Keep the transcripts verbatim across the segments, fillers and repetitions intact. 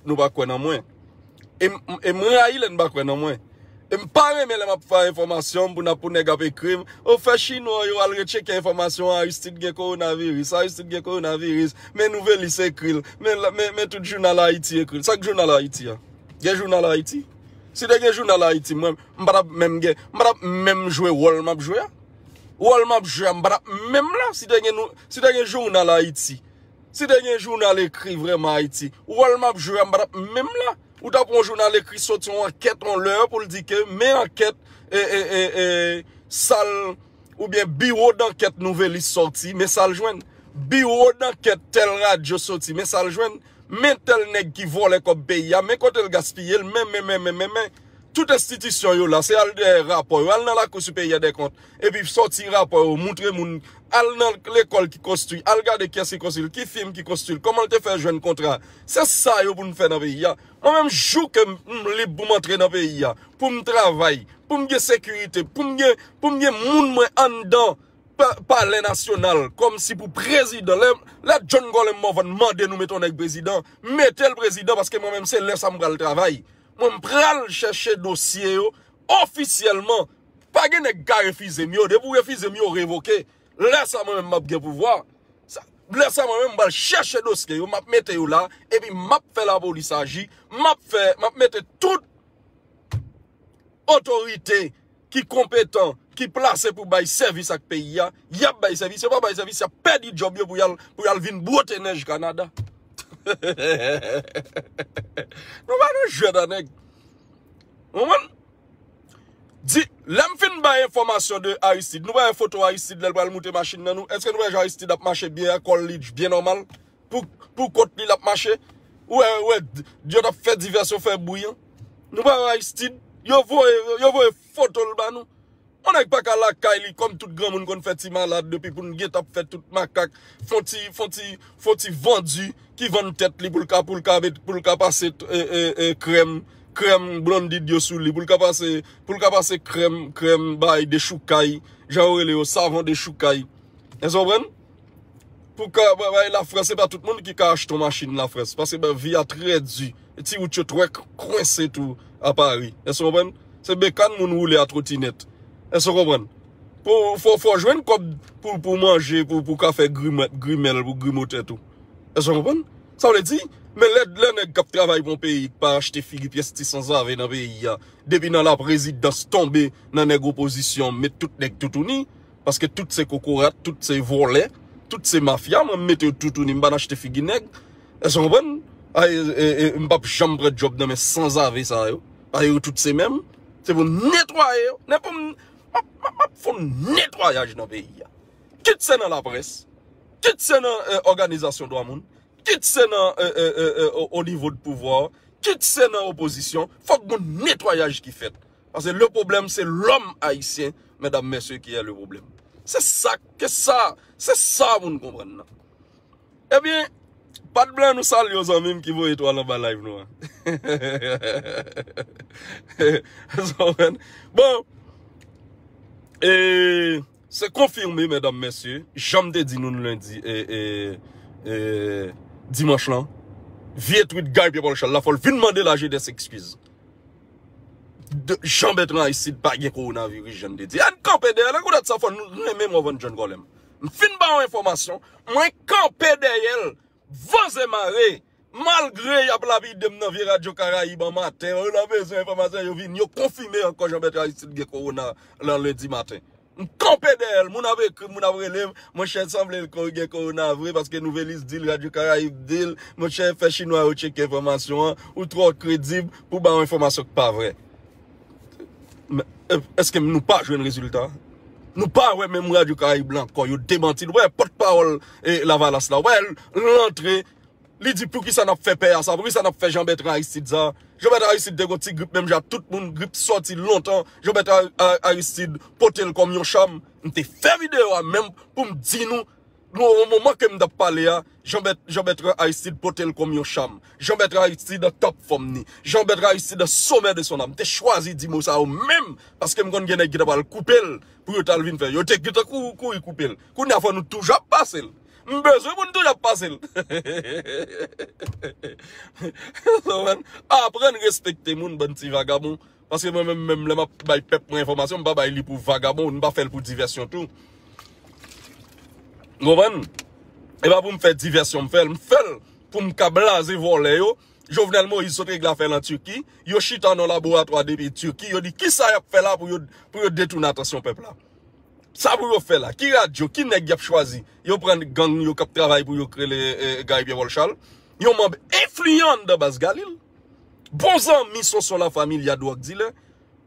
nou pa kwè nan mwen. E m, e m rayi lè n pa kwè nan mwen. E m pa renmen lè m ap fè enfòmasyon pou n ap, pou nèg ap ekri m, o, fè chinwa yo al retcheke enfòmasyon, Aristide gen kowonaviris, Aristide gen kowonaviris, men Nouvelis ekri l, men, men, men tout jounal Ayiti ekri l. Sa k jounal Ayiti a? Gen jounal Ayiti? Si te gen jounal Ayiti, mwen, m pa t ap menm gen, m pa t ap menm jwe wòl m ap jwe a. Wòl m ap jwe a, m pa t ap menm la si te gen nou, si te gen jounal Ayiti. Si te gen jounal ekri vrèman Ayiti, wòl m ap jwe a, m pa t ap menm la. Ou ta pran yon jounal ekri soti yon ankèt, yon lè pou l di ke men ankèt, e, e, e, e, sal, oubyen biwo dankèt Nouvelis sòti, men sa l jwenn. Biwo dankèt tèl radyo soti, men sa l jwenn. Men tèl nèg ki vòlè kòb peyi a, men kote l gaspiye l, men, men, men, men, men, men. Tout enstitisyon yo la, se al dèyè rapò yo, al nan Lakou Siperyè dè Kont, epi sòti rapò yo, moutre moun, al nan lekòl ki konstwi, al gade kiyès ki konstwi l, ki fim ki konstwi l, kòman l te fè jwenn kontra. Se sa yo pou n fè nan peyi a. Mwen menm, jou ke m, m lib pou m antre nan peyi a, pou m travay, pou m gen sekirite, pou m gen, pou m gen moun mwen anndan pa, Palè Nasyonal, kòmsi pou prezidan. Lè, lè John Colem Morvan mande nou mete yon nèg prezidan, mete l prezidan, paske mwen menm, se lè sa m pral travay. Mwen, m pral chèche dosye yo ofisyèlman. Pa gen nèg ka refize m yo. Depi w refize m yo, revoke. Lè sa, mwen menm, m ap gen pouvwa. Sa, lè sa, mwen menm, m pral chèche dosye yo, m ap mete yo la, epi m ap fè lapolis aji, m ap fè, m ap mete tout otorite ki konpetan, ki plase pou bay sèvis ak peyi a, y ap bay sèvis, yo pa bay sèvis, y ap pèdi djòb yo pou y al, pou y al vin bwote nèj Kanada. Nou pa nan jwèt a nèg. Ou konprann? Di, lè m fin bay enfòmasyon de Aristide, nou pa wè foto Aristide lè l pral moute machin nan nou? Èske nou wè jan Aristide ap mache byen ak kò l li byen nòmal? Pou, pou kont li l ap mache? Ou wè, ou wè, yo t ap fè divèsyon, fè bri an. Nou pa wè Aristide? Yo voye, yo voye foto l ba nou. Yon nèg pa ka lakay li kòm tout granmoun konn fè ti malad depi pou n gentan ap fè tout makak, fon ti, fon ti, fon ti vandi ki vann tèt li pou l ka, pou l ka met, pou l ka pase, e, e, e, krèm, krèm Blondide yo sou li, pou l ka pase, pou l ka pase krèm, krèm bay dechoukay, jan yo rele yo, savon dechoukay. Èske w konprann? Pou ka bay Lafrans, se pa tout moun ki ka achte yon machin Lafrans, paske ben, vi a trè di. Ti wout yo twè kwense tou a Pari. Èske w konprann? Se bekàn moun woule a twotinèt. Èske w konprann? Pou, fò, fò jwenn kòb pou, pou manje, pou, pou ka fè grimè-, grimèl, pou grimo tèt ou. Èske w konprann? Sa vle di, men lè, lè nèg k ap travay pou yon peyi k pa achte figi pyès ti sanzave nan peyi a, depi nan laprezidans tonbe nan nèg opozisyon, met tout nèg toutouni, paske tout se kokorat, tout se vòlè, tout se mafya, mwen m mete yo toutouni, m pa n achte figi nèg. Èske w konprann? A, e, e, e, m p ap janm pran djòb nan men sanzave sa yo. A, yo tout se menm. Se pou netwaye yo. Nen pou m, m ap, m ap, m ap fè yon netwayaj nan peyi a. Kit se nan laprès, kit se nan, e, òganizasyon dwa moun, kit se nan, e, e, e, e, o, o nivo de pouvwa, kit se nan opozisyon, fòk gon netwayaj ki fèt. Paske le problème, c'est l'homme haïtien, mesdames, messieurs, qui est le problème. Se sa, ke sa, se sa pou n konprann nan. Ebyen, Pat Blan, nou salye w, zanmi m ki voye etwal anba live nou an. Bon, e, se konfime, medam, mesye, jan m te di nou lendi, e, e, e, dimanch lan, vye tweet Guy Pierre Paul Charles la, fò l vin mande lajenès ekskiz. De, Jean Bertrand Aristide pa gen kowonaviris, jan n te di. Ann kanpe dèyè l, ann kou dat sa fò nou renmen Morvan John Colem. M fin ba w enfòmasyon, mwen kanpe dèyè l, vanze mare, malgre y ap lapide m nan vye Radyo Karayib an maten, yo nan bezwen enfòmasyon, yo vini, yo konfime ankò Jean Bertrand Aristide gen kowona lan lendi maten. M kanpe dèyè l, moun ap ekri m, moun ap rele m, monchè, sanble l ko-, gen kowona vre, paske Nouvelis di l, Radyo Karayib di l, monchè, fè chinwa yo tcheke enfòmasyon an, ou twò kredib pou ba yon enfòmasyon k pa vrè. Men, e, èske nou pa jwenn rezilta? Nou pa wè menm Radyo Karayib la ankò, yo demanti l. Ou pa wè pòtpawòl, e, Lavalas la, ou pa wè l antre, li di, poukisa n ap fè pè a sa? Poukisa n ap fè Jean Bertrand Aristide sa? Jean Bertrand Aristide te gon ti grip menm jan ak tout moun, grip sòti lontan. Jean Bertrand Ar-, Ar-, Aristide pote l kòm yon cham. M te fè videyo a menm pou m di nou, nan yon moman ke m t ap pale a, Jean Bert-, Jean Bertrand Aristide pote l kòm yon cham. Jean Bertrand Aristide an top fòm ni. Jean Bertrand Aristide an somè de son âme. M te chwazi di mo sa yo menm, paske m konn gen nèg ki ta pral koupe l pou yo t al vin fè. Yo te gentan kou-, kouri koupe l. Kounye a fò nou toujou ap pase l. M bezwen moun toujou ap pase l. Aprann respekte moun, bann ti vagabon. Paske mwen menm, menm lè m ap bay pèp mwen enfòmasyon, m pa bay li pou vagabon, m pa fè l pou divèsyon tou. Ou konprann? E pa pou m fè divèsyon m fè l. M fè l pou m ka blaze vòlè yo. Jovenel Moïse sot regle afè l an Tiki. Yo chita nan laboratwa depi Tiki. Yo di kisa y ap fè la pou yo, pou yo detounen atansyon pèp la. Sa pou yo fè la? Ki radyo? Ki nèg y ap chwazi? Yo pran gang yo k ap travay pou yo k rele eh, Guy Pierre Paul Charles. Yon manm enfliyan anndan baz Galil. Bon zanmi Sonson Lafamilya dwòg dilè.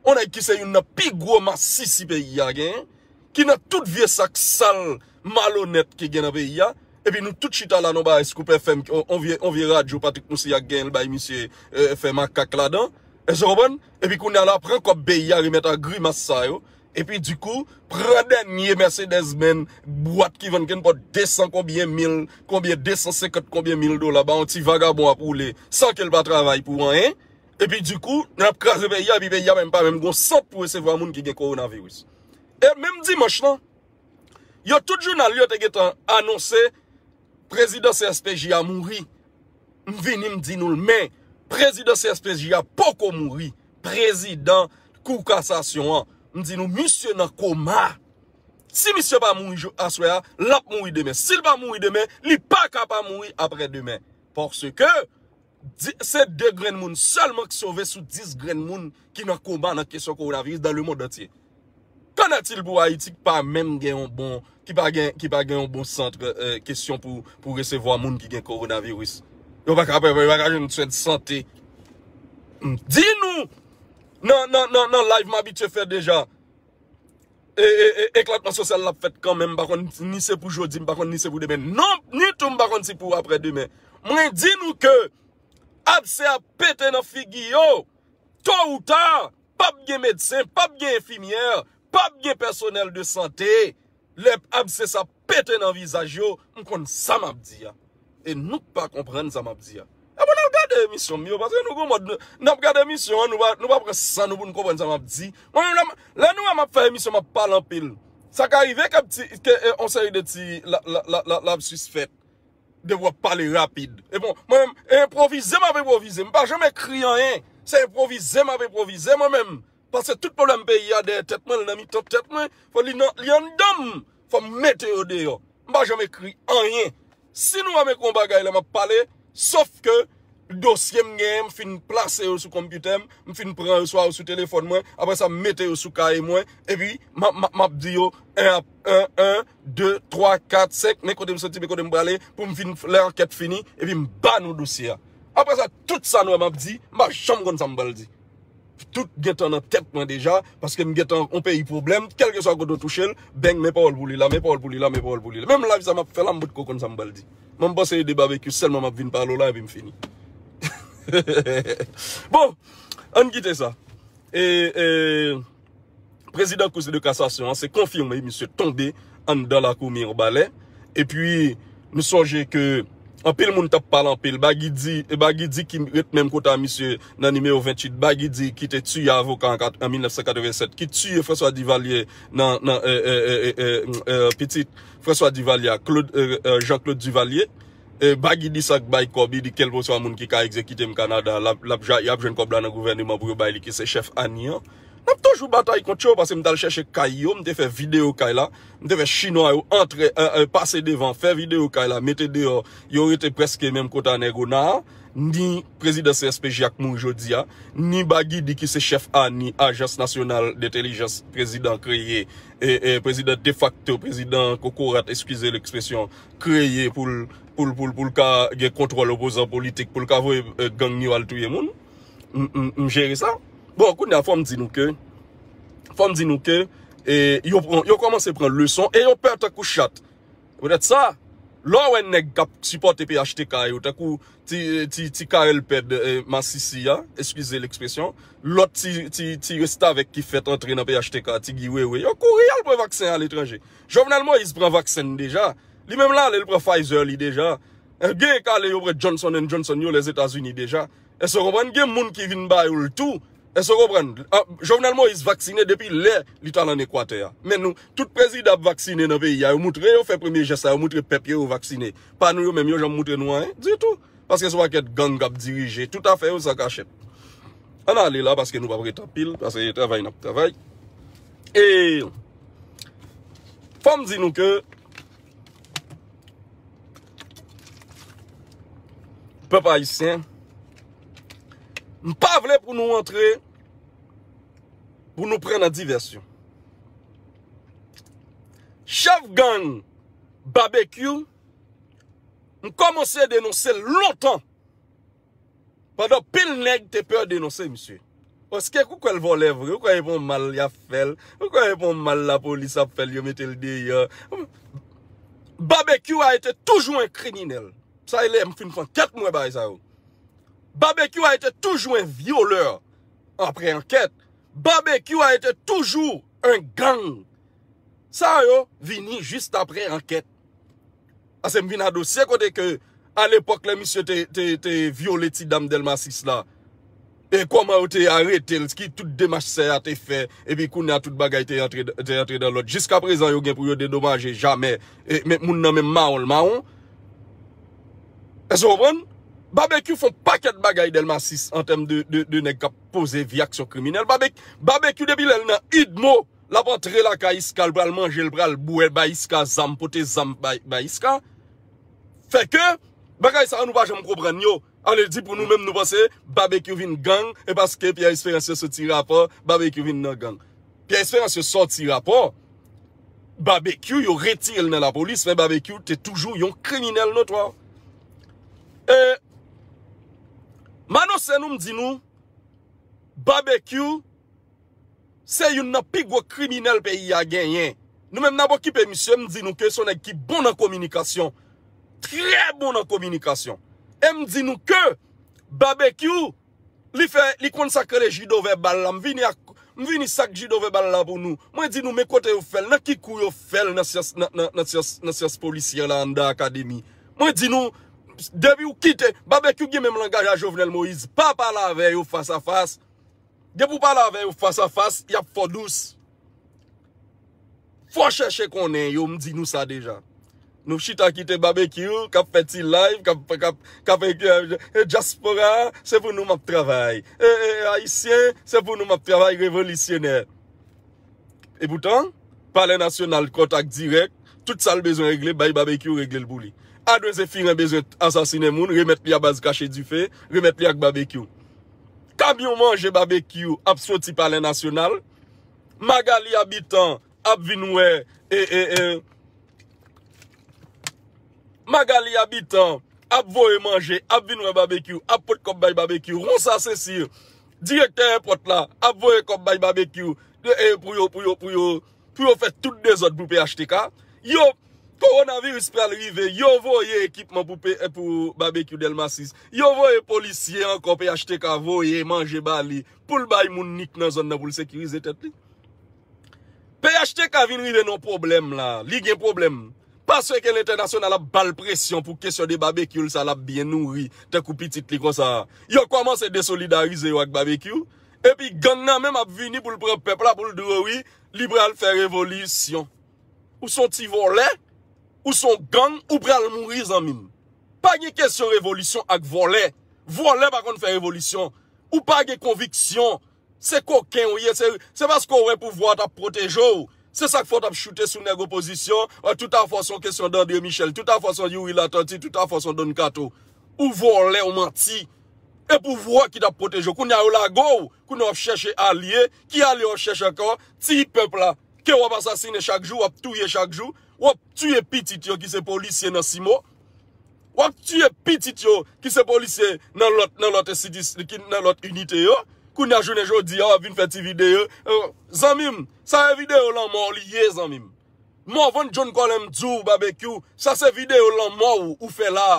Yon nèg ki se youn nan pi gwo masisi peyi a genyen. Ki nan tout vye sak sal malonèt ki gen nan peyi a. Epi nou tout chita la nan bagay Scoop F M, on, on vye, on vye radyo Patrick Moussaillard genyen l bay misye eh, fè makak ladan. Èske w konprann? Epi kounye a la pran kòb peyi a remèt a grimas sa yo. Epi dikou, pran dènye Mercedes Benz, bwat ki vann kenpòt de san konbyen mil, konbyen de san senkant konbyen mil dola, ba yon ti vagabon ap woule, san ke l pa travay pou anyen. Epi dikou, n ap kraze peyi a, epi peyi a menm pa menm gon sant pou resevwa moun ki gen kowonaviris. E menm dimanch lan, yo tout jounal yo te gentan anonse prezidan C S P J a mouri. M vini, m di nou l, men prezidan C S P J a poko mouri. Prezidan Kou Kasasyon an, m di nou, misye nan koma. Si misye pa mouri jou aswè a, l ap mouri demen. Si l pa mouri demen, li pa ka pa mouri aprè demen. Paske di- se de grenn moun sèlman k sove sou dis grenn moun ki nan koma nan kesyon kowonaviris dans le monde entier. Qu'en est-il pou Ayiti ki pa menm gen yon bon, ki pa gen, ki pa gen yon bon sant eh, kesyon pou, pou resevwa moun ki gen kowonaviris? Yo pa ka, yo pa ka jwenn swen sante. M di nou, nan, nan, nan, nan live m abitye fè deja, e, e, e, eklatman sosyal l ap fèt kanmenm, m pa konn ni se pou jodi, m pa konn ni se pou demen. Non, ni tou m pa konn si pou aprè demen. Mwen di nou ke abse ap pete nan figi yo. To ou ta, p ap gen medsen, p ap gen enfimyè, p ap gen pèsonèl de sante. Lè abse sa pete nan vizaj yo, m konn sa m ap di a. E nou k pa konprann sa m ap di a. Ebyen n ap gade emisyon m yo, paske nou gon mòd, n ap gade emisyon an, nou pa, nou pa pran san nou pou n konprann sa m ap di. Mwen menm, lè m- lè nou wè m ap fè emisyon, m ap pale anpil. Sa ka rive ke ti, ke eh, on seri de ti la, la, la, la, lapsis fèt. Depi w ap pale rapid. E bon, mwen menm, enpwovize m ap enpwovize. M pa janm ekri anyen. Se enpwovize m ap enpwovize mwen menm. Paske tout pwoblèm peyi a dèyè tèt mwen, l nan mitan tèt mwen. Fò li nan, li anndan m. Fò m mete yo deyò. M pa janm ekri anyen. Si nou wè m ekri yon bagay lè m ap pale, sof ke dosye m genyen, m fin plase yo sou konpitè m, m fin pran yo swa yo sou telefòn mwen, apre sa m mete yo sou kaye mwen, epi m ap, m ap, m ap di yo, en ap en, en, de, twa, kat, senk, men kote m soti, men kote m prale, pou m fin f- lè ankèt fini, epi m ba nou dosye a. Apre sa, tout sa nou wè m ap di, m pa janm konn sa m pral di. Tout gentan nan tèt mwen deja, paske m gentan yon peyi pwoblèm, kèlkeswa kote w touche l, beng, men pawòl pou li la, men pawòl pou li la, men pawòl pou li la. Menm live sa m ap fè la, m potko konn sa m pral di. Mwen m panse e de babekyou sèlman m ap vin pale w la, epi m fini. Bon, ann kite sa. E, e, prezidan Kou de Kasasyon an, se konfime misye tonbe anndan lakou Mibalè. Epi, nou sonje ke anpil moun t ap pale anpil. Bagy D, e Bagy D ki ret menm kote a misye nan nimewo venntuit. Bagy D ki te tiye avoka an kat- an mil nèf san katrevennsèt, ki tiye François Duvalier nan, nan, e, e, e, e, e, e, pitit François Duvalier a, Claude, e, e, Jean-Claude Duvalier. E, Bagy D sa k bay kòb, li di kèlkeswa moun ki ka egzekite m Kanada, l ap, l ap ja- y ap jwenn kòb la nan gouvèneman pou yo bay li ki se chèf Ani an. N ap toujou batay kont yo, paske m t al chèche kay yo, m te fè videyo kay la, m te fè chinwa yo antre, e, e, pase devan, fè videyo kay la, mete deyò, yo rete prèske menm kote a nèg ona a, ni prezidan C S P J a k mouri jodi a, ni Bagy D ki se chèf Ani, Ajans Nasyonal Dentèlijans prezidan kreye, e, e, prezidan defakto, prezidan kokorat, eskize lekspresyon, kreye pou l, pou l, pou l, pou l ka gen kontwòl opozan politik, pou l ka voye, e, gang yo al touye moun. M, m, m jere sa. Bon, kounye a, fò m di nou ke, fò m di nou ke, e, yo pran, yo kòmanse pran leson e yo pè tankou chat. Poutèt sa, lè w wè nèg k ap sipòte P H T K yo, tankou ti, ti, ti Karèl Pèd, e, masisi a, eskize lekspresyon, lòt ti, ti, ti restavèk ki fèt antre nan P H T K, ti Guy Wewe, yo kouri al pran vaksen aletranje. Jovenel Moïse pran vaksen l deja. Li menm l ale, l pran Pfizer li deja. E, genyen k ale, yo pran Johnson and Johnson yo Lèzetazini deja. Èske w konprann? Gen moun ki vin ba yo l tou. Èske w konprann? Ah, Jovenel Moïse vaksinen depi lè li t al ann Ekwatè a. Men nou, tout prezidan ap vaksinen nan peyi a, yo moutre, yo fè premye jès la, yo moutre pèp yo, yo vaksinen. Pa nou yo menm, yo janm moutre nou anyen ditou. Paske se yon pakèt gang k ap dirije tout afè yo san kachèt. Ann ale la, paske nou p ap ret anpil, paske travay n ap travay. E fò m di nou ke pèp ayisyen, m pa vle pou nou antre, pou nou pran nan divèsyon. Chèf gang Babekyou, m kòmanse denonse l lontan. Pandan pil nèg te pè denonse misye. Paske ou kwè l vòlè vre, ou kwè e pa yon mal y ap fè l, ou kwè e pa yon mal lapolis ap fè l, yo mete l deyò. Babekyou a été toujours un criminel. Sa e lè m fin fè ankèt m wè bagay sa yo. Babekyou a été toujours un violeur. Apre ankèt, Babekyou a été toujours un gang. Sa yo vini jis apre ankèt. Paske m vin a dosye kote ke alepòk lè misye te, te, te vyole ti dam Dèlma sis la. E kòman yo te arete l, ki tout demach sè a te fè, epi kounye a tout bagay te antre, te antre dan lòd. Jiska prezan yo gen pou yo dedomaje jamè. E, men moun nan menm mawon l mawon. Èske w konprann? Babekyou fè yon pakèt bagay Dèlma sis an tèm de, de, de nèg k ap poze vye aksyon kriminèl. Babe, Babekyou depi lè l nan idmo, l ap antre lakay Iska, l pral manje, l pral bwè, bay Iska zam, pote zam bay, bay Iska. Fè ke bagay sa yo nou pa janm konprann yo. Ale di pou nou menm nou panse Babekyou vin gang, e paske Pierre Espérance soti rapò, Babekyou vin nan gang. Pierre Espérance soti rapò, Babekyou yo retire l nan lapolis, men Babekyou te toujou yon kriminèl notwa. E m anonse nou, m di nou, Babekyou se youn nan pi gwo kriminèl peyi a genyen. Nou menm n ap okipe misye, m di nou ke se yon nèg ki bon nan kominikasyon. Trè bon nan kominikasyon. E m di nou ke Babekyou, li fè, li konn sa k rele jido vèbal la. M vini ak, m vini sak jido vèbal la pou nou. Mwen di nou, men kote yo fè l, nan ki kou yo fè l nan syans, nan, nan, nan syans, nan syans polisyè la anndan akademi. Mwen di nou, depi w kite, Babekyou gen menm langaj a Jovenel Moïse. Pa pale avè yo fas a fas. Depi w pale avè yo fas a fas, y ap fè w dous. Fò chèche konnen yo, m di nou sa deja. Nou chita kite Babekyou, k ap fè ti live, k ap, k ap, k ap, e, e, dyaspora, se pou nou m ap travay. E, e, ayisyen, se pou nou m ap travay, revolisyonè. Epoutan, Palè Nasyonal, kontak dirèk, tout sa l bezwen regle, bay Babekyou regle l pou li. Adwen Zefiren bezwen asasinen moun, remèt li a baz Kache Dife, remèt li ak Babekyou. Kamyon manje Babekyou ap soti Palè Nasyonal, Magali Abitan ap vin wè, e, e, e, Magali Abitan ap voye manje, ap vin wè Babekyou, ap pot kòb bay Babekyou. Ronsa Cecile, direktè èpòt la, ap voye kòb bay Babekyou, e, pou yo, pou yo, pou yo, pou yo fè tout dezòd pou P H T K. Yo, kowonaviris pral rive, yo voye ekipman pou, pou Babekyou Dèlma sis. Yo voye polisye ankò, P H T K voye manje ba li, pou l bay moun nik nan zòn nan pou l sekirize tèt li. P H T K vin rive nan pwoblèm la. Li gen pwoblèm. Paske lentènasyonal ap ba l presyon pou kesyon de Babekyou l sa, l ap byen nouri, tankou pitit li konsa. Yo kòmanse desolidarize yo ak Babekyou. Epi gang nan menm ap vini pou l pran pèp la, pou l di yo wi, li pral fè revolisyon. Ou se yon ti vòlè, ou se yon gang, ou pral mouri, zanmi m. Pa gen kesyon revolisyon ak vòlè. Vòlè pa konn fè revolisyon. Ou pa gen konviksyon. Se koken ou ye, se, se paske w wè pouvwa a t ap pwoteje w. Se sa k fè w t ap choute sou nèg opozisyon, a, tout afwa se yon kesyon André Michel, tout afwa se yon Youri Latortue, tout afwa se yon Don Kato. Ou vòlè, ou manti. E pouvwa ki t ap pwoteje w. Kounye a yo lage w, kounye a w ap chèche alye. Ki alye w ap chèche ankò? Ti pèp la. Ke w ap asasinen chak jou, w ap touye chak jou. W ap tiye pitit yo ki se polisye nan Simo. W ap tiye pitit yo ki se polisye nan lòt, nan lòt enstitis-, ki nan lòt inite yo. Kounye a jounen jodi a, w ap vin fè ti videyo. Eh, zanmi m, sa e videyo lanmò w li ye, zanmi m. Morvan John Colem di w, Babekyou, sa se videyo lanmò w ou fè la a.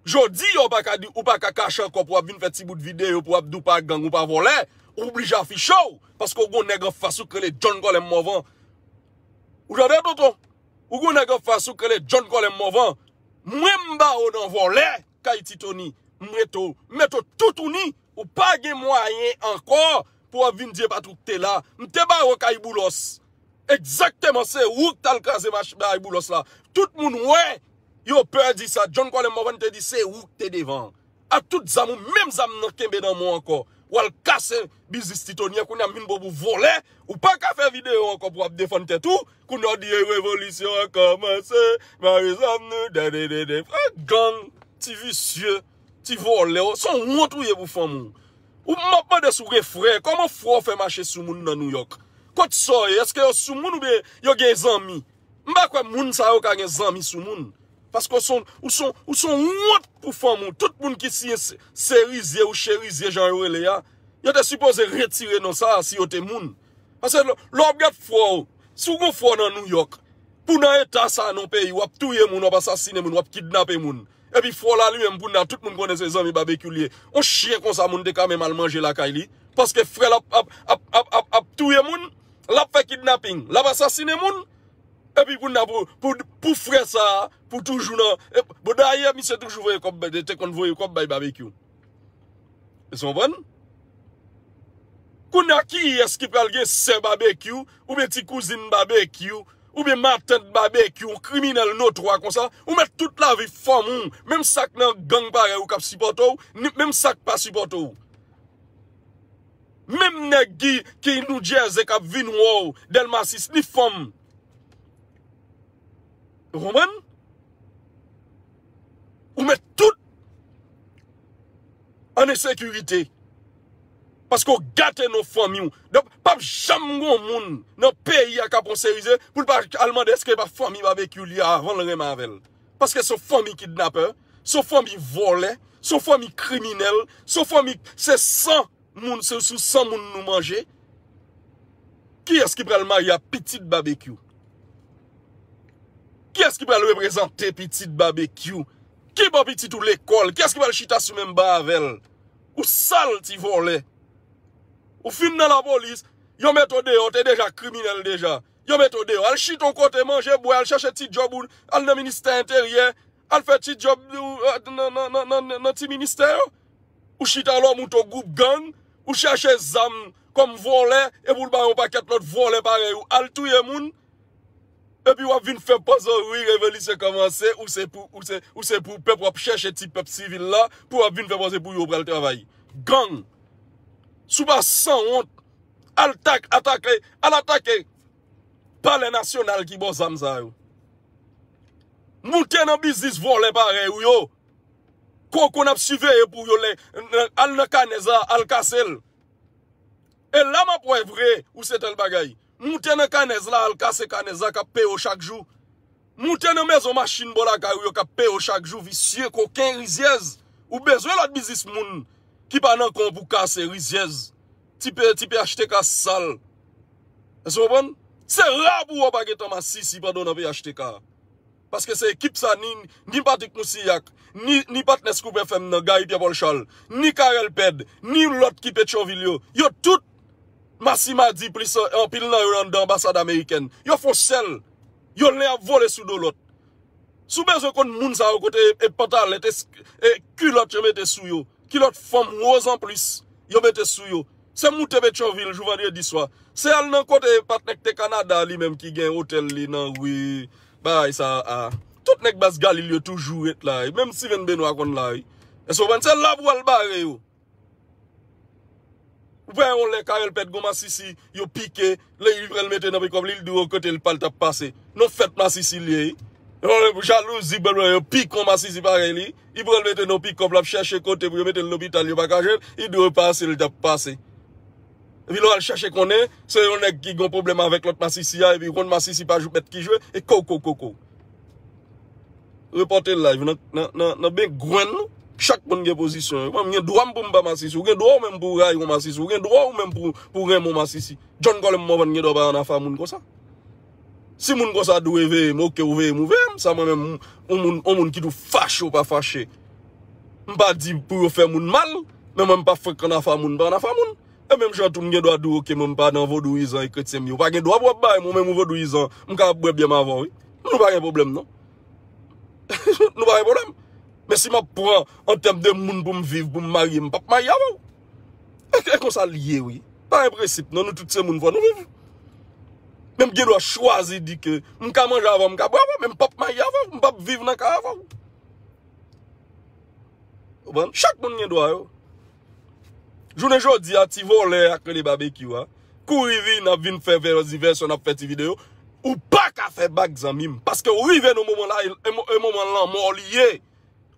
Jodi a, ou pa ka di, ou pa ka kache ankò pou w ap vin fè ti bout videyo, pou w ap di w pa gang, ou pa vòlè. Ou oblije afiche w, paske w gon nèg anfas ou k rele John Colem Morvan. Ou tande, tonton? Ou gon nèg anfas ou k rele John Colem Morvan. Mwen m ba w nan vòlè, Kay Ti Tony. M rete w, mete w toutouni. Ou pa gen mwayen ankò pou w ap vin di e pa t ou k te la. M te ba w kay Boulos. Egzakteman, se ou k t al kraze mach-, bay Boulos la. Tout moun wè, yo pè di sa. John Colem Morvan te di se ou k te devan. Ak tout zam ou, menm zam nan kenbe nan men w ankò. W al kase biznis Ti Tony an, kounye a m vin ba w pou vòlè. Ou pa ka fè videyo ankò pou w ap defann tèt ou. Kounye a w di e revolisyon an kòmanse. Mare zam nou, dèdèdèdè. Frè gang, ti visye, ti vòlè. Se yon wont ou ye pou fanmi w. Ou m ap mande si w gen frè. Kòman frè w fè mache sou moun nan Nouyòk? Kot sa w ye? Èske yo sou moun oubyen yo gen zanmi? M pa kwè moun sa yo ka gen zanmi sou moun. Paske w se yon, ou se yon, ou se yon wont pou fanmi w. Tout moun ki siyen se, Serizye ou Cherizye jan yo rele a, yo te sipoze retire non sa a si yo te moun. Paske lè, lè w ap gad frè w, si w gen frè w nan Nouyòk, pou nan eta sa a nan peyi, w ap touye moun, w ap asasine moun, w ap kidnape moun. Epi frè w la li menm kounye a, tout moun konnen se zanmi Babekyou li ye. On chyen konsa moun te ka menm al manje lakay li. Paske frè l ap, ap, ap, ap, ap, ap touye moun, l ap fè kidnaping, l ap asasine moun. Epi kounye a pou, pou, pou frè sa a, pou toujou nan. E, bon, dayè, misye toujou voye kòb, te konn voye kòb bay Babekyou. Èske w konprann? Kounye a, kiyès ki pral gen sè Babekyou, oubyen ti kouzin Babekyou, oubyen matant Babekyou, yon kriminèl notwa konsa, ou mèt tout lavi fanmi w, menm sa k nan gang parèy ou k ap sipòte w, ni menm sa k pa sipòte w. Menm nèg ki, ki New Jersey k ap vin wè w, Dèlma sis, ni fanm. Ou konprann? Ou mèt tout an ensekirite. Paske w gate non fanmi w. Donk, p ap janm gen yon moun nan peyi a k ap yon Serizye pou l pa al mande èske e pa fanmi Babekyou li a avan l renmen avè l. Paske se yon fanmi kidnapè, se yon fanmi vòlè, se yon fanmi kriminèl, se yon fanmi, se san moun, se sou san moun nou manje. Kiyès ki pral marye ak pitit Babekyou? Kiyès ki pral reprezante pitit Babekyou? Ki ban pitit ou lekòl? Kiyès ki pral chita sou menm ban avè l? Ou sal ti vòlè. Ou fin nan lapolis, yo mete w deyò, w te deja kriminèl deja. Yo mete w deyò. Al chita yon kote manje, bwè, al chèche ti djòb ou, al nan ministè enteryè, al fè ti djòb ou, euh, nan, nan, nan, nan, nan, nan ti ministè yo. Ou chita lòm ou to gwoup gang, ou chache zam kòm vòlè, epi w ba yon pakèt lòt vòlè parèy ou al touye moun, epi w ap vin fè pòz ou wi, revolisyon kòmanse, ou se pou, ou se, ou se pou pèp, w ap chèche ti pèp sivil la, pou w ap vin fè pòz pou yo pral travay. Gang! Si w pa sanwont, al tak, atake, al atake Palè Nasyonal ki ba w zam sa yo. Moute nan biznis vòlè parèy ou yo. Koko n ap siveye pou yo lè, al nan kanèz la, al kase l. E la m ap wè vre, ou se tèl bagay. Moute nan kanèz la, al kase kanèz la k ap peye w chak jou. Moute nan mezon machin bò lakay ou yo k ap peye w chak jou, visye, koken, rizyèz. Ou bezwen lòt biznis moun ki pa nan kon pou kase, rizyèz. Ti pe, ti pe achte ka sal. Èske w konprann? Se ra pou w pa gentan masisi pandan w nan pe achte ka. Paske se ekip sa, ni, ni Patrick Moussilhac, ni, ni patnè Scoop F M nan, Gary Pierre Paul Charles, ni Carel Pèd, ni lòt ki Petyonvil yo. Yo tout masimadi plis, eh, anpil nan yo anndan anbasad amerikèn. Yo fon sèl. Yo len ap vole sou do lòt. Si w bezwen konn moun sa yo kote e, e pantalèt, e, e kilòt yo mete sou yo. Kilòt fanm woz anplis yo mete sou yo. Se moute Petyonvil jou vandredi swa. Se al nan kote patnè k te Kanada li menm ki gen otèl li nan ri bagay sa a. Tout nèg Bas Galil yo toujou ret la. Menm Steven Benoît konn la wi. Èske w konprann? Se la pou w al bare yo. Ou pa wè yon lè Carel Pèd gon masisi, yo pike, lè li pral mete nan pikòp li, li di w kote l pral t ap pase. Non fèt masisi li ye. Yon jalouzi, bèl yo pike yon masisi parèy li. Li pral mete nan pikòp, l ap chèche kote pou yo mete l lopital, yo pa ka jwenn, li di w pase l t ap pase. Epi lè w al chèche konnen, se yon nèg ki gon pwoblèm avèk lòt masisi a, epi w konn masisi pa jou mèt ki jwe, e kou kou kou kou. Repòte live nan, nan, nan, nan bengwenn nou. Chak moun gen pozisyon yo. Mwen, m gen dwa m pou m pa masisi. Ou gen dwa ou menm pou w rayi yon masisi. Ou gen dwa ou menm pou, pou renmen yon masisi. John Colem Morvan gen dwa pa ann afa moun konsa. Si moun konsa dwe veye m, oke, ou veye m, ou veye m. Sa mwen menm, yon moun, yon moun ki tou fache ou pa fache. M pa di pou yo fè moun mal, men mwen m pa fwenk ann afa moun, m pa ann afa moun. E menm jan tou m gen dwa di w, oke, mwen m pa nan vodouyizan e kretyen m ye. Ou pa gen dwa pou w ap bay m, ou menm ou vodouyizan, m ka ap bwè byè m avè w, wi. Nou pa gen pwoblèm, non. Nou pa gen pwoblèm. Men si m ap pran an tèm de moun pou m viv, pou m marye, m p ap marye avè w. E, e konsa l ye, wi. Pa gen prensip, non, nou tout se moun, fò nou viv. Men m gen dwa chwazi di ke m ka manje avè w, m ka bwè avè w, men m p ap marye avè w, m p ap viv nan kay avè w. Ou konprann? Chak moun gen dwa yo. Jounen jodi a, ti vòlè a k rele Babekyou a, kouri vin, ap vin fè vè-, divèsyon, ap fè ti videyo. Ou pa ka fè bak, zanmi m, paske ou rive nan moman la, e, e mo-, e moman lanmò li ye.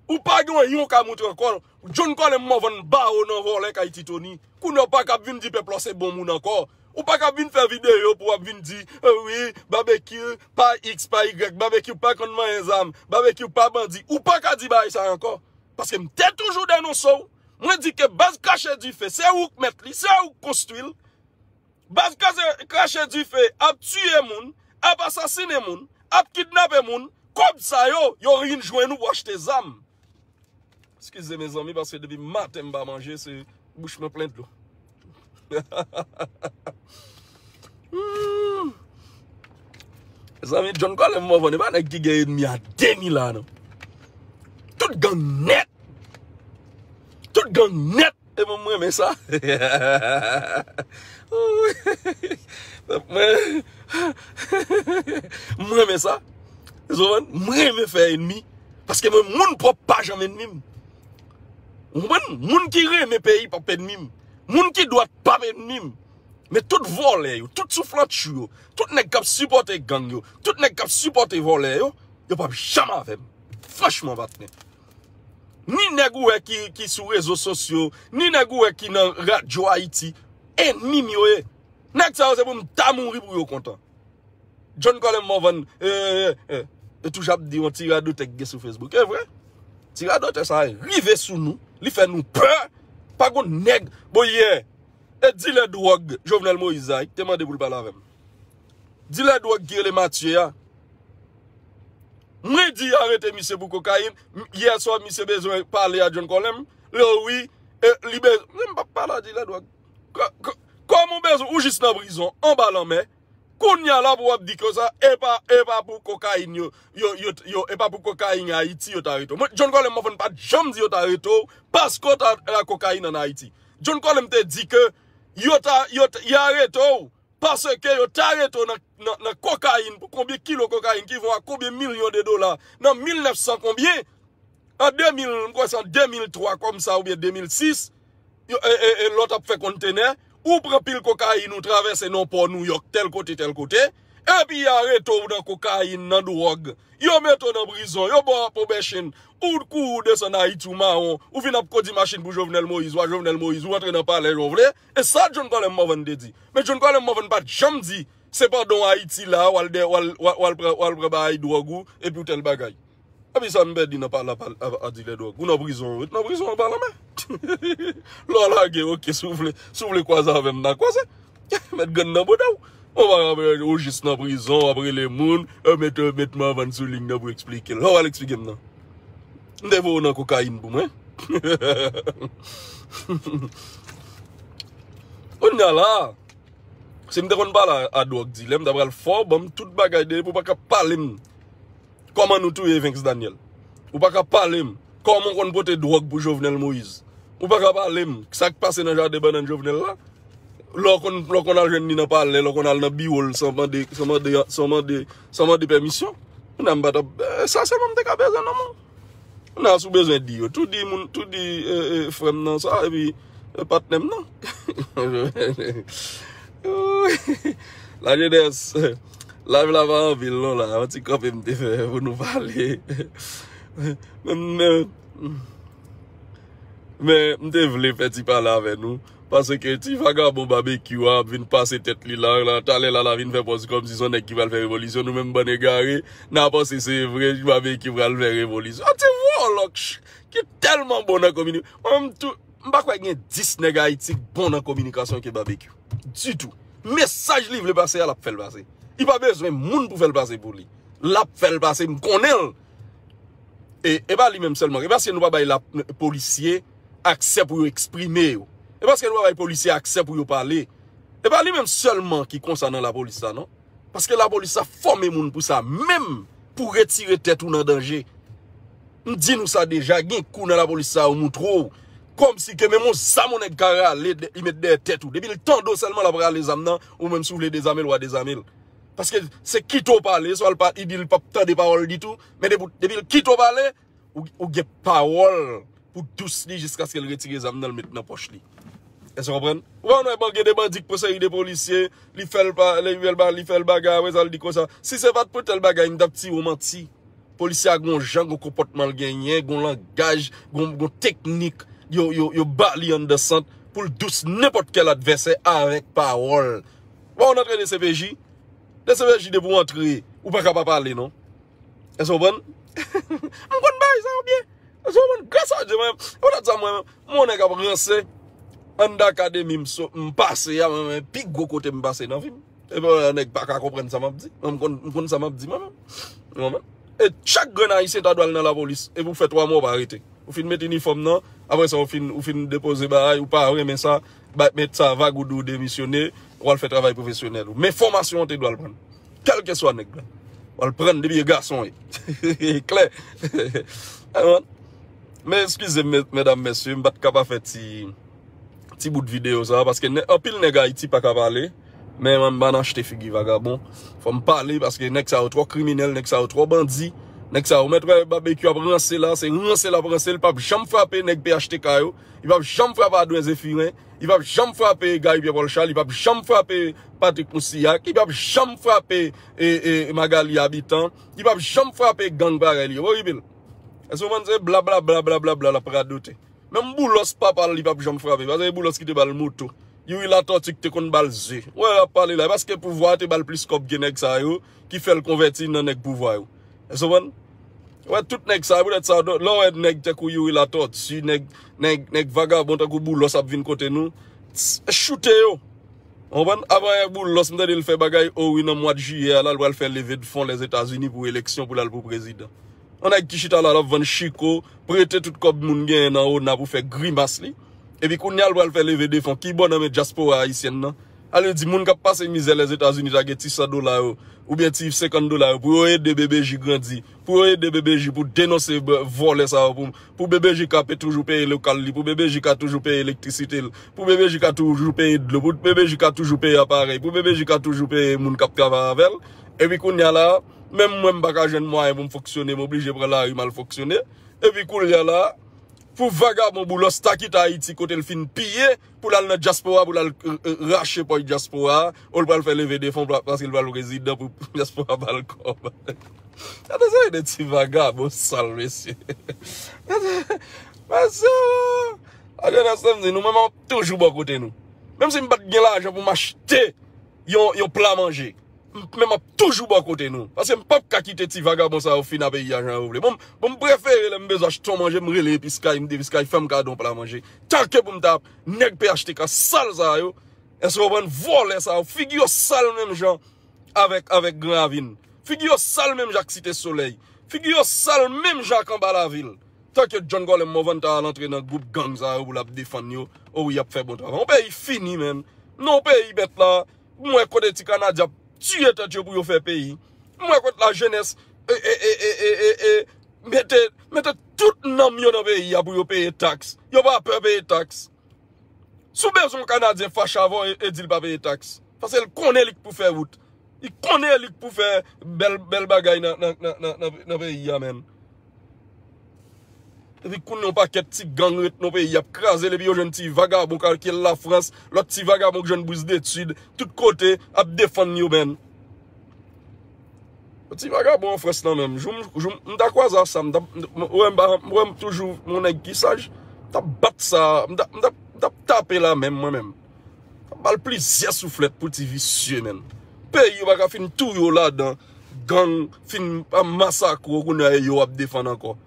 Ou pa gen anyen ou ka montre ankò. John Colem Morvan ba w nan vòlè kay Ti Tony. Kounye a w pa ka ap vin di pèp la w se bon moun ankò. Ou pa ka ap vin fè videyo pou w ap vin di, "Eh wi, Babekyou pa X, pa Y, Babekyou pa konn manyen zam, Babekyou pa bandi." Ou pa ka di bagay sa ankò. Paske m te toujou denonse w. Mwen di ke baz Krache Dife, se ou k mèt li, se ou k konstwi l. Baz Krache, Krache Dife ap tiye moun, ap asasinen moun, ap kidnape moun. Kòb sa yo, yo vin jwenn ou pou achte zam. Eskize, mezanmi, paske depi maten m pa manje, se bouch mwen plen dlo. Hmm. Zanmi, John Colem Morvan, e pa nèg ki gen enmi a de mil la, non. Tout gang nèt. Tout gang nèt. E mwen, mwen renmen sa. Mwen, mwen renmen sa. Ou konprann? Mwen renmen fè enmi. Paske mwen, moun pwòp pa janm enmi m. Ou konprann? Moun ki renmen peyi p ap enmi m. Moun ki dwat p ap enmi m. Men tout vòlè yo, tout souflantchou yo, tout nèg k ap sipòte gang yo, tout nèg k ap sipòte vòlè yo, yo p ap janm avè m. Franchman, patnè. Ni nèg ou wè ki, ki sou rezo sosyo, ni nèg ou wè ki nan radyo Ayiti, enmi m yo ye. Nèg sa yo se pou m ta mouri pou yo kontan. John Colem Morvan, e, e, e, e toujou ap di yon ti radotè k gen sou Facebook. E vre? Ti radotè sa rive sou nou, li fè nou pè. Pa gon nèg, bon, yè, e dilè dwòg Jovenel Moïse a, ki te mande pou l pale avè m. Dilè dwòg ki rele Mathieu a. Mwen di arete misye pou kokayin. M-, yè swa misye bezwen pale a John Colem. Lè wi, e, li bezwen. Men m p ap pale a dilè dwòg. Kò-, kò-, kòman w bezwen, ou jis nan prizon, anba lanmè. Kounye a la pou w ap di konsa, e pa, e pa pou kokayin yo, yo, yo, yo, e pa pou kokayin Ayiti yo ta arete w. Mwen, John Colem Morvan pa t janm di yo ta arete w paske w ta la kokayin ann Ayiti. John Colem te di ke yo ta, yo t-, y arete w paske yo ta arete w nan, nan, nan kokayin, pou konbyen kilo kokayin ki vo a konbyen milyon de dola nan mil nèf san konbyen, an de mil, m kwè se an de mil twa kòmsa oubyen de mil sis, yo, e, e, e, lè w t ap fè kontenè, ou pran pil kokayin, ou travèse nan pò Nouyòk, tèl kote, tèl kote, epi y arete w nan kokayin, nan dwòg. Yo mete w nan prizon, yo ba w probation, ou kouri, ou desann Ayiti, ou mawon, ou vin ap kondi machin pou Jovenel Moïse, ou a Jovenel Moïse, ou antre nan palè jan w vle. E sa John Colem Morvan te di. Men John Colem Morvan pa t janm di, se pandan w Ayiti la, w al dè, w al, w al, w al pran, w al pran bagay dwòg ou, epi w tèl bagay. Epi sa m pèdi nan pale a, a, a dilè dwòg. Ou nan prizon, ou ret nan prizon anba lanmè. Lè w lage, oke, si w vle, si w vle kwaze avè m, n a kwaze. Mèt grenn nan bouda w. Ou pa, ou jis nan prizon, w ap rele moun, e, met, met Morvan sou liy nan pou eksplike l. Lè w al eksplike m nan. M te voye w nan kokayin pou mwen. Kounye a la, si m te konn pale a, a dwòg dilè, m ta pral fè w ban m tout bagay de, pou w pa ka pale m. Kòman nou touye Venx Daniel? Ou pa ka pale m. Kòman w konn pote dwòg pou Jovenel Moïse? Ou pa ka pale m. Sa k pase nan jaden bannann Jovenel la? Lè w konn, lè w konn al jwenn li nan palè, lè w konn al nan biwo l san mande, san mande, san mande, san mande pèmisyon. Kounye a m pa t ap, e, sa sèlman m te ka bezwen nan men w. Kounye a si w bezwen di yo, tou di moun, tou di, e, e, frè m nan sa, epi, e, patnè m nan. Lajenès, live la pa anpil non la, yon ti kanpe m te fè pou nou pale. Men, men, men, m te vle fè ti pale avè nou, paske ti vagabon Babekyou a ap vin pase tèt li la, la, talè la, la vin fè pòz kòmsi se yon nèg ki pral fè revolisyon, nou menm bann egare, n a panse se vre, Babekyou pral fè revolisyon. Yon ti vòlò k-, ki tèlman bon nan komini-, mwen, m tou, M pa kwè gen dis nèg Ayiti k bon nan kominikasyon ke Babekyou. Ditou. Mesaj li vle pase a, l ap fè l pase. Li pa bezwen moun pou fè l pase pou li. L ap fè l pase, m konnen l. E, e pa li menm sèlman. E paske nou pa bay la, polisye aksè pou yo eksprime yo. E paske nou pa bay polisye aksè pou yo pale. E pa li menm sèlman ki konsa nan lapolis la, non. Paske lapolis la fòme moun pou sa, menm pou retire tèt ou nan danje. M di nou sa deja, gen kou nan lapolis sa yo moutre w. Kòmsi ke menm yon zam yon nèg ka rale, li met dèyè tèt ou. Depi l tande w sèlman l ap rale zam nan, ou menm si w vle dezame l, w a dezame l. Paske se kite w pale, swa l pa, li di l p ap tande pawòl ditou, men depi, depi l kite w pale, ou, ou gen pawòl pou dous li jiskaske l retire zam nan, l met nan pòch li. Èske w konprann? Ou pa konn wè ban gen de bandi k pran seri de polisye, li fè l pa, li fè l ba, li fè l bagay, apre sa l di konsa, si se pa t pou tèl bagay, m t ap tire w manti. Polisye a gon jan, gon konpòtman l genyen, gon langaj, gon, gon teknik, yo, yo, yo ba li anndan sant pou l dous nenpòt kèl advèsè avèk pawòl. Bon, w antre D C P J, D C P J depi w antre, ou pa ka pa pale non. Èske w konprann? M konn bagay sa yo byen. Èske w konprann? Gras a Dye, mwen, poutèt sa mwen, mwen yon nèg ap ranse. Anndan akademi m so, m pase a, mwen, mwen, pi gwo kote m pase nan vi m. Epi yon nèg pa ka konprann sa m ap di. Mwen, m konn, m konn sa m ap di mwen menm. Ou konprann? E chak grenn ayisyen ta dwe al nan lapolis. Epi w fè twa mwa w pa rete. Ou fin met inifòm nan, apre sa ou fin, ou fin depoze bagay, ou pa renmen sa, ba, met sa vag ou di w demisyone, w al fè travay pwofesyonèl ou. Men fòmasyon an te dwe al pran. Kèlkeswa nèg la. W al pran depi e gason ye. Klè. Men eskize m, medam, mesye, m pa t ka pa fè ti, ti bout videyo sa, paske nè, anpil nèg Ayiti pa ka pale, men mwen m pa nan achte figi vagabon. Fò m pale, paske nèg sa yo twò kriminèl, nèg sa yo twò bandi, nèg sa yo mèt wè Babekyou ap ranse la, se ranse l ap ranse, l p ap janm frape nèg P H T K yo, li p ap janm frape Adwen Zefiren, li p ap janm frape Guy Pierre Paul Charles, li p ap janm frape Patrick Moussilhac, li p ap janm frape e, e, Magalie Habitant, li p ap janm frape gang parèy li yo. Wi, Bill. Èske w konprann se blablabla, blablabla, l ap radote. Menm Boulos papa l, li p ap janm frape. Paske Boulos ki te ba l moto. Youri Latortue ki te konn ba l ze. Wè, l ap pale la. Paske pouvwa a te ba l plis kòb ke nèg sa yo, ki fè l konvèti nan nèg pouvwa yo. Èske w konprann? Wè, tout nèg sa, poutèt sa, lè w wè nèg tankou Youri Latortue, nèg, nèg, nèg vagabon tankou Boulos ap vin kote nou, s-, choute yo. Ou konprann? Avan yè Boulos, m tande l fè bagay, o wi, nan mwa jiyè a, la, l pral fè leve de fon Lèzetazini pou eleksyon, pou l al pou prezidan. Yon nèg ki chita la, l ap vann chiko, prete tout kòb moun genyen nan ona pou fè grimas li. Epi kounye a, l pral fè leve de fon. Ki bò nan men dyaspora ayisyèn nan? Ale di moun k ap pase mizè Lèzetazini ta gen ti san dola yo, oubyen ti senkant dola yo, pou yo ede B B J grandi, pou yo ede B B J pou denonse b-, vòlè sa yo, pou, pou B B J ka pe toujou peye lokal li, pou B B J ka toujou peye elektrisite l, pou B B J ka toujou peye dlo, pou B B J ka toujou peye aparèy, pou B B J ka toujou peye moun k ap travay avè l. Epi kounye a la, menm mwen m pa ka jwenn mwayen pou m fonksyone, m oblije pran lari m al fonksyone. Epi kounye a la, pou vagabon Boulos ta kite Ayiti kote l fin piye, pou l al nan dyaspora, pou l al, e, e, rache pòch dyaspora a, ou l pral fè leve de fon, paske l pral prezidan pou dyaspora ba l kòb. Gade sa, de ti vagabon sal, mesye. Mesye, a jenès la, m di nou, mwen, m ap toujou bò kote nou. Menm si m pa t gen lajan pou m achte yon, yon pla manje, m-, men m ap toujou bò kote nou. Paske m p ap ka kite ti vagabon sa yo fin a peyi a jan yo vle. Bon, bon, m prefere lè m bezwen achte yon manje, m rele Episkay, m di Episkay, fè m kado yon pla manje. Tanke pou m ta nèg P H T K sal sa yo, èske w konprann, vòlè sa yo, figi yo sal menm jan avèk, avèk Gran Ravin. Figi yo sal menm jan ak Site Solèy. Figi yo sal menm jan ak anba lavil. Tanke John Colem Morvan ta al antre nan gwoup gang sa yo pou l ap defann yo, o wi, y ap fè bon travay. Yon peyi fini, menn. Non, yon peyi bèt la, m wè kote ti Kanadyen ap tiye tèt yo pou yo fè peyi. M wè kote lajenès, e, e, e, mete, mete tout nanm yo nan peyi a pou yo peye taks. Yo pa pè peye taks. Si w bezwen yon Kanadyen fache avè w e, e di l pa peye taks, paske l konnen li k pou fè wout. Li konnen li k pou fè bèl, bèl bagay nan, nan, nan, nan, nan, nan peyi a, menn. Epi kounye a yon pakèt ti gang ret nan peyi a, y ap kraze l, epi yo jwenn ti vagabon k al, ki al Lafrans, lòt ti vagabon k jwenn bous detid, tout kote, ap defann yo, menn. Ti vagabon an Frans lan menm. Jou m, jou m, m ta kwaze a sa, m t ap, m, m, wè m pa, wè m toujou yon nèg ki saj. M t ap bat sa, m t ap, m t ap, m t ap tape la menm mwen menm. M t ap ba l plizyè souflèt pou ti visye, menn. Peyi yo pa ka fin touye w ladan, gang fin pa masakre w, kounye a e yo w ap defann ankò.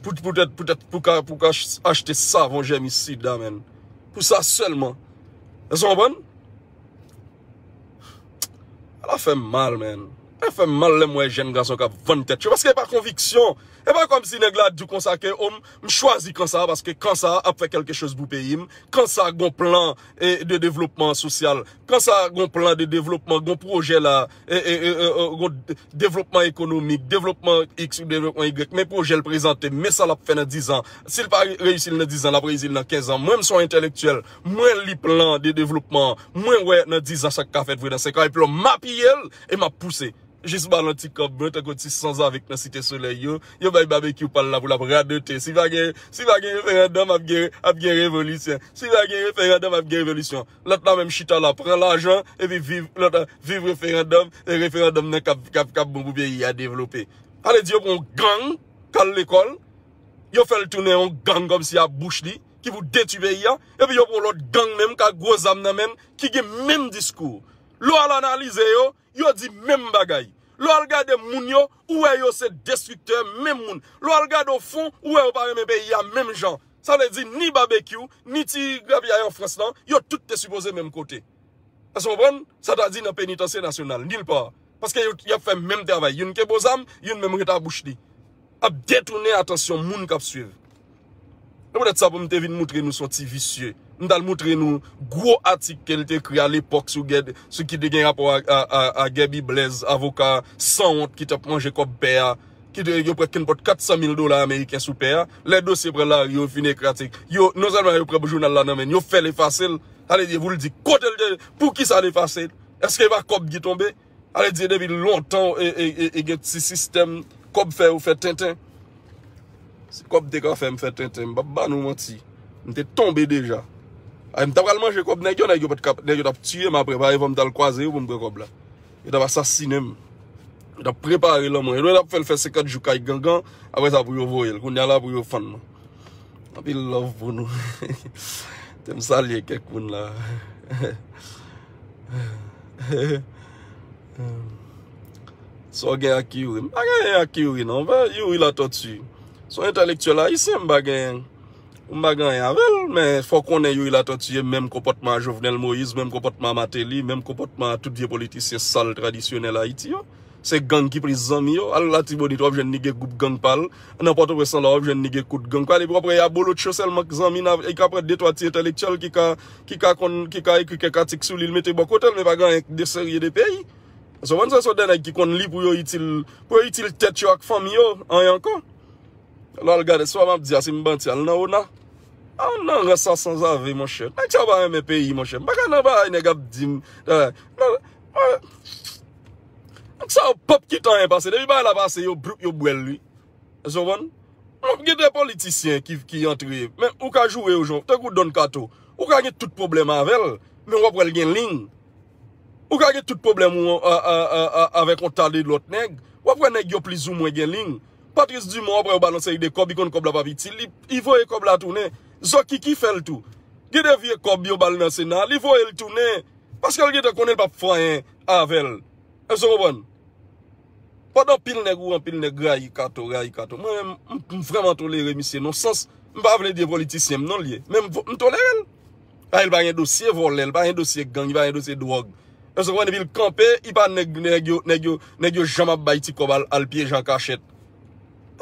Pou, poutèt, poutèt, pou ka, pou ka ach-, achte savon jèmisida, menn. Pou sa sèlman. Èske w konprann? Ala fè m mal, menn. Ala fè m mal lè m wè jèn gason k ap vann tèt yo. Paske e pa konviksyon. E pa kòmsi nèg la di w konsa ke o m, m chwazi kan sa a paske kan sa a ap fè kèlke choz pou peyi m. Kan sa a gon plan e, de devlopman sosyal. Kan sa a gon plan de devlopman, gon pwojè la, e, e, e, e, e, gon de- devlopman ekonomik, devlopman X, devlopman Y. Men pwojè l prezante, men sa l ap fè nan diz an. Si l pa reyisi l nan diz an, l ap reyisi l nan kenz an. Mwen, m se yon entèlektyèl. Mwen li plan de devlopman. Mwen wè nan diz an sa k ka fèt vre nan senk an. Epi m apiye l e m ap pouse. Jis ba l yon ti kòb, mwen tankou ti sanzave k nan Site Solèy yo, yo bay Babekyou pa l la pou l ap radote. Si pa gen, si pa gen referandòm, ap gen, ap gen revolisyon. Si pa gen referandòm, ap gen revolisyon. Lòt la menm chita la, pran lajan, epi viv, lòt la, viv referandòm, e referandòm nan k ap, k ap, k ap bon pou peyi a devlope. Ale di yo pran yon gang, k al lekòl, yo fè l tounen yon gang kòmsi a bouch li, ki pou detwi peyi a, epi yo pran lòt gang menm, k ak gwo zam nan men l, ki gen menm diskou. Lè w al analize yo, yo di menm bagay. Lè w al gade moun yo, ou wè yo se destriktè menm moun. Lè w al gade o fon, ou wè yo pa renmen peyi a menm jan. Sa vle di ni Babekyou, ni ti grapyay an Frans lan, yo tout te sipoze menm kote. Èske w konprann? Sa ta di nan penitansye nasyonal, nil pa. Paske yo, y ap fè menm travay. Youn kenbe zam, youn menm ret a bouch li. Ap detounen atansyon moun k ap swiv. E poutèt sa pou m te vin moutre nou se yon ti visye. M t al moutre nou gwo atik ke l te ekri a lepòk sou gè, sou ki te gen rapò a, a, a, a Guerby Blaise, avoka sanwont ki t ap manje kòb pè a, ki te, yo prèske nenpòt kat san mil dola ameriken sou pè a. Lè dosye pran lari, yo fin ekri atik. Yo, non sèlman yo pran jounal la nan men l, yo fè l efase l. Sa vle di, pou l di kote l te, poukisa l efase l? Èske e pa kòb ki tonbe? Ale di depi lontan e, e, e, e gen ti sistèm kòb fè yo fè tenten. Si kòb te ka fè m fè tenten, m p ap ba nou manti. M te tonbe deja. Ay, m ta pral manje kòb nèg yo, nèg yo pa t ka, nèg yo t ap tiye m apre, pa evan m t al kwaze yo pou m pran kòb la. Yo t ap asasinen m. Yo t ap prepare lanmò. Yo t ap fè l fè senkant jou kay gangan, apre sa pou yo voye l. Kounye a la pou yo fann mwen. Anpil love pou nou. Te m salye kèk moun la. Sa w gen ak Youri? M pa gen anyen ak Youri, non. Youri Latortue se yon entèlektyèl ayisyen, m pa gen, m pa gen anyen avè l, men fò w konnen Youri Latortue menm konpòtman a Jovenel Moïse, menm konpòtman a Martelly, menm konpòtman a tout vye politisyen sal tradisyonèl Ayiti yo. Se gang ki plis zanmi yo. Al Latibonit, w ap jwenn li gen gwoup gang pa l. Nan Pòtoprens lan, w ap jwenn li gen kout gang pa l. Epi w ap wè y a Bolotcho sèlman k zanmi nan, e k ap wè de twa ti entèlektyèl ki ka, ki ka konn, ki ka ekri kèk atik sou li, l mete bò kote l, men pa gen anyen k de serye de peyi. Paske w konn se, se de nèg ki konn li pou yo itil, pou yo itil tèt yo ak fanmi yo, anyen ankò. Lè w al gade, sa m ap di a, si m banti, al nan ona. Al nan rans a sanzave, monchè. Nèg sa yo pa renmen peyi, monchè. M pa ka nan bagay nèg ap di m. Eh, non, eh, nèg sa yo p ap kite anyen pase. Depi bagay la pase, yo bloup, yo bwè l, wi. Èske w konprann? Bon, gen de politisyen ki, ki antre. Men ou ka joure yo, jan, tankou Don Kato. Ou ka gen tout pwoblèm avè l, men w ap wè l gen liy. Ou ka gen tout pwoblèm ou a, a, a, a, avèk yon ta de lòt nèg. W ap wè nèg yo plizoumwen gen liy. Patrice Dumont, w ap wè yo ba l yon seri de kòb, li konn kòb la p ap itil li, li voye kòb la tounen. Zokiki fè l tou. Gen de vye kòb yo ba l nan Sena, li voye l tounen. Paske l gentan konnen l p ap fè anyen avè l. Èske w konprann? Pandan anpil nèg ou anpil nèg rayi Kato, rayi Kato. Mwen menm, m, m vrèman tolere misye nan sans, m pa vle di e politisyen m non l ye, men m, m tolere l. Paske l pa gen dosye vòlè, l pa gen dosye gang, li pa gen dosye dwòg. Èske w konprann? Epi l kanpe, li pa nèg, nèg yo, nèg yo, nèg yo janm ap bay ti kòb al, al pyeje an kachèt.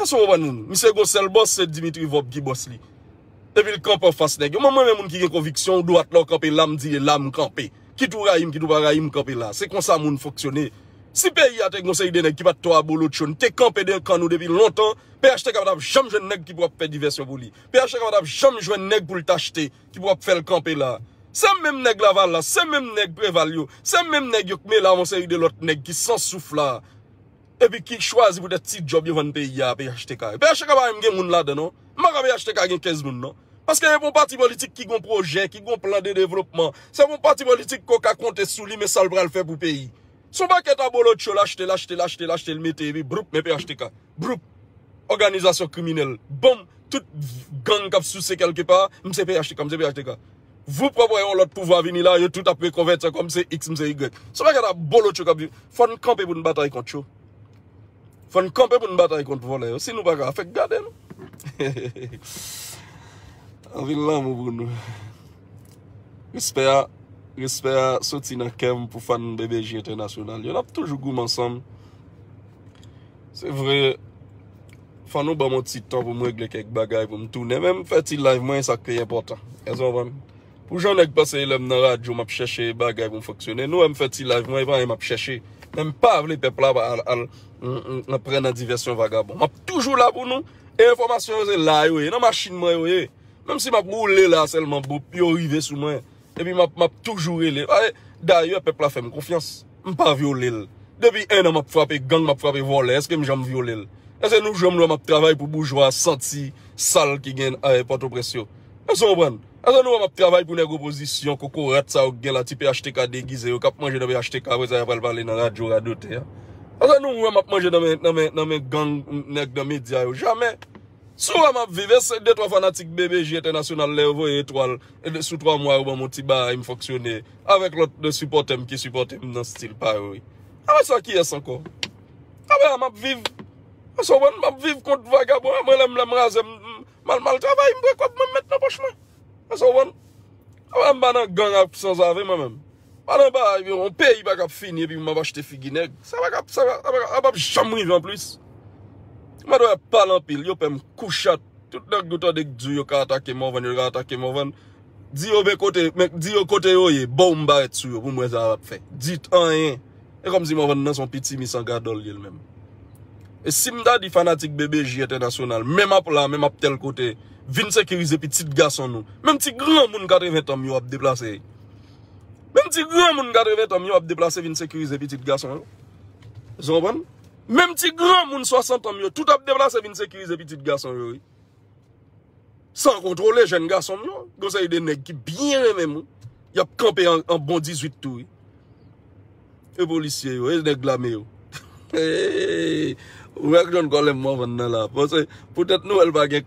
Èske w konprann? Misye gon sèl bòs, se Dimitri Vorbe ki bòs li. Epi l kanpe anfas nèg yo. Mwen, mwen menm moun ki gen konviksyon, ou dwat la w kanpe la, m di e la m kanpe. Kit ou rayi m, kit ou pa rayi m, kanpe la. Se konsa moun fonksyone. Si peyi a te gen yon seri de nèg ki pa t twò abolotcho, n te kanpe nan kan nou depi lontan, P H T K pa t ap janm jwenn nèg ki pou ap fè divèsyon pou li. P H T K pa t ap janm jwenn nèg pou l t achte, ki pou ap fè l kanpe la. Se menm nèg Lavalas, se menm nèg Preval yo, se menm nèg yo k mele avè yon seri de lòt nèg ki san souf la. Epi ki chwazi poutèt ti djòb yo vann peyi a P H T K. P H T K pa menm gen moun ladan non. M pa kwè P H T K gen kenz moun non. Paske se yon pati politik ki gon pwojè, ki gon plan de devlopman. Se yon pati politik ke w ka konte sou li, men sa l pral fè pou peyi. Se yon pakèt abolotcho l achte, l achte, l achte, l achte, l mete, epi broup, men P H T K. Broup. Òganizasyon kriminèl. Bonm, tout gang k ap souse kèlkepa, m se P H T K, m se P H T K. Vou pwòp wè yon lòt pouvwa vini la, yo tout ap rekonvèti ankò, m se X, m se Y. Se yon pakèt abolotcho k ap viv. Fò n kanpe pou n batay kont yo. Fò n kanpe pou n batay kont vòlè yo. Si nou pa ka, fèk gade nou. Anpil lanmou pou nou. Respè a, respè a soti nan kè m pou fan B B J entènasyonal yo. N ap toujou goumen ansanm. Se vre, Fò nou ban m yon ti tan pou m regle kèk bagay pou m tounen. Men m fè ti live mwen, e sa k pi enpòtan. Èske w konprann? Pou jan nèg panse lè m nan radyo, m ap chèche bagay pou m fonksyone. Nou wè m fè ti live mwen, e pa anyen m ap chèche. Men m pa vle pèp la al, al, mm, mm, pran nan divèsyon vagabon. M ap toujou la pou nou. E enfòmasyon yo, se la yo ye. Nan machin mwen yo ye. Menm si m ap woule la sèlman, boup, yo rive sou mwen. Epi m ap, m ap toujou rele. Dayè, pèp la fè m konfyans. M pa vyole l. Depi en an m ap frape gang, m ap frape vòlè. Èske m janm vyole l? Èske nou janm wè m ap travay pou boujwa santi sal ki gen, eh, Pòtoprens yo? Èske w konprann? Èske nou wè m ap travay pou nèg opozisyon, kokorat sa yo ki gen la, ti P H T K degize yo, k ap manje nan P H T K, apre sa y ap al pale nan radyo, radote a? Èske nou wè m ap manje nan men, nan men, nan men gang, nèg nan medya yo? Jamè! Si w wè m ap viv, e se de twa fanatik B B J entènasyonal lè yo voye etwal, e de, sou twa mwa yo ban m yon ti bagay, m fonksyone avèk lòt de sipòtè m ki sipòte m nan stil pa yo, wi. Apre sa, kiyès ankò? Apre sa, m ap viv. Èske w konprann? M ap viv kont vagabon. Mwen, lè m, lè m razè, m, m, m al, m al travay, m pran kòb mwen, m met nan pòch mwen. Èske w konprann? Apre sa, m pa nan gang ak sanzave, mwen menm. Pa nan bagay, yon peyi pa ka fini epi m ap achte figi nèg. Sa pa ka, sa pa, sa pa, sa p ap janm rive anplis. Mwen dwe ap pale anpil, yo pè m kou chat. Tout nèg ou tande k di yo ka atake Morvan, yo ka atake Morvan. Di yo men kote, men, di yo kote yo ye, ba w m parèt sou yo pou m wè sa y ap fè. Di anyen. E kòmsi Morvan nan se yon piti mi san gadòl li ye l menm. E si m ta di fanatik B B J entènasyonal, menm ap la, menm ap tèl kote, vin sekirize pitit gason nou. Menm ti granmoun katreven tan m yo ap deplase. Menm ti granmoun katreven tan m yo ap deplase vin sekirize pitit gason yo. Èske w konprann? Menm ti granmoun swasant tan m yo, tout ap deplase vin sekirize pitit gason yo, wi. San kontwole jèn gason m yo, gon seri de nèg ki byen renmen m, wi. Y ap kanpe an, an bon dizuit tou, wi. E polisye yo, e nèg lame yo. Hey, ou wè k jwenn kòlè m Morvan nan la. Paske poutèt Nwèl pa gen